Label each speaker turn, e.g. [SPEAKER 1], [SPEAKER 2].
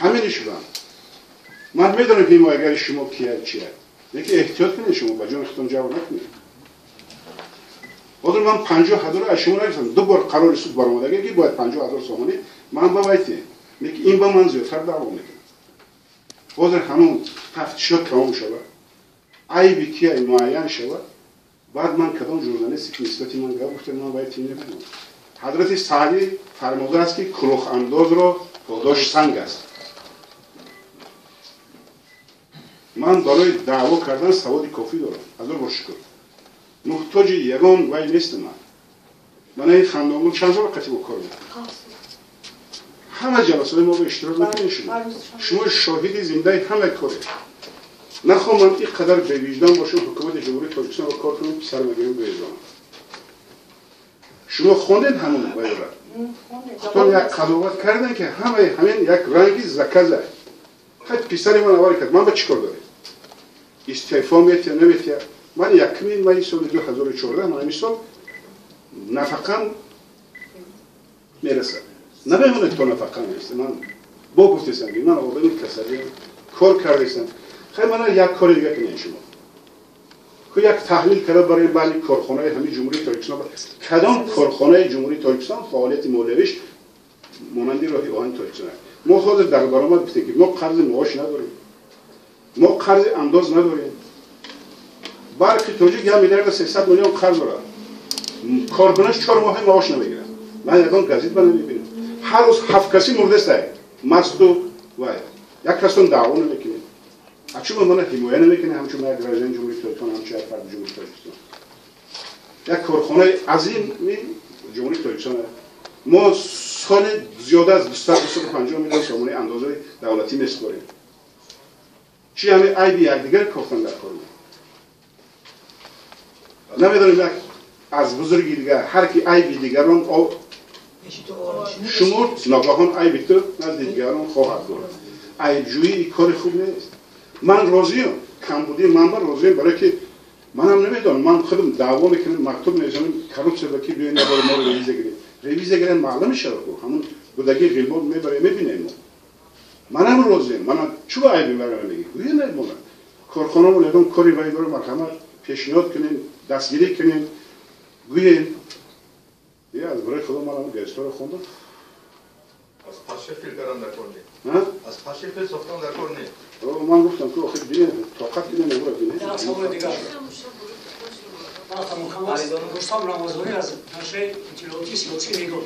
[SPEAKER 1] Ҳамин шудам. Ман медонам ҳимоягари шумо кия чия. Лекин эҳтиёт кунед, шумо ба ҷони худтон ҷавр накунед. Ҳозир ман 50 000 аз шумо нагирифтам. Ду бор қарори суд баромадагӣ, ки бояд 50 000 сомонӣ ман ба вайте. Лекин ин ба ман зиёдтар даъво мекунам. Ҳозир ҳамон тафтишот тамом шавад, айби кия муайян шавад, баъд ман кадом журналисте ки нисбати ман гап гуфта, ман бояд тим намекунам. Ҳазрати Саъдӣ фармудааст, ки кулоҳандозро подош санг аст. Ман барои даъво кардан саводи кофӣ дорам, ҳазор бор шукр. Муҳтоҷи ягон вай нестам ман. Мана ин хандонгул чанд сол қатъи бо кор мекунам. Ҳама ҷаласаҳои мо ба иштирок мекунед шумо. Шумо шоҳиди зиндаи ҳама коре. Нахоҳам ман ин қадар бевиҷдон бошам, ҳукумати Ҷумҳурии Тоҷикистонро кор кунам, писар мегирам, бевиҷдонам. Шумо хондед ҳамон вайра? Худтон як қазоват кардем, ки ҳамаи ҳамин як ранги заказа. Хай, писари ман аввал кард, ман ба чӣ кор дорем? Истеъфо метия, наметия. Ман 1 майи соли 2014, ман ҳамин сол нафақам мерасад. Намемонад то нафақа мерасад. Ман бо гуфтесам, ки ман одами касалиам, кор кардесам. Хай, мана як кори дига кунед шумо. Ку як таҳлил карда барои баъди корхонаи ҳамин Ҷумҳурии Тоҷикистон, кадом корхонаи Ҷумҳурии Тоҷикистон фаъолияти молиявиш монанди роҳи оҳани Тоҷикистон аст? Мо ҳозир дар баромад гуфтем, ки мо қарзи маош надорем, мо қарзи андоз надорем. Барқи Тоҷик 1 миллиарду 300 миллион қарз дорад, коркунаш 4 моҳи маош намегирад. Ман ягон газет ба намебинам. Ҳар рӯз ҳафт каси мурдестай, масту вай, як кастон даъво намекунед. А чун мана ҳимоя намекунед ҳамчун як гражданин Ҷумҳурии Тоҷикистон, ҳамчун як фарди Ҷумҳурии Тоҷикистон? Як корхонаи азими Ҷумҳурии Тоҷикистон, мо соли зиёда аз 250 миллион сомонӣ андозаи давлатӣ месупорем. Чи ҳами айби якдигар кофтан дар кор? Намедонем, як аз бузурги дигар ҳар ки айби дигарон шумурд, ногаҳон айби ту назди дигарон хоҳад буд. Айбҷӯӣ кори хуб нест. Ман розиям, камбудии ман ба розиям, барое ки манам намедонам. Ман худам даъво мекунам, мактуб мезанам, коррупсия ба ки биёен ябор моро ревизия гирем. Ревизия гирем, маълум мешавад, ку ҳамун будагии ғилмон мебарем, мебинем мо. Манам розиям. Мана чӯ айби мара мегӣ? Гӯя намонад. Корхонамон ягон кори вай дора, марҳамат, пешниҳод кунем, дастгирӣ кунем, гӯем. Я аз барои Худо ман газетаро хондам.
[SPEAKER 2] Аз паши фил кардан дар кор не. Аз паши фил сохтан дар кор не.
[SPEAKER 1] Ман гуфтам, ки охир бинем, тоқат кунем, ӯро бинем.
[SPEAKER 3] Саволи дигар. Рустам Рамазонӣ аз нашри иттилоотии сиёсии Нигоҳ.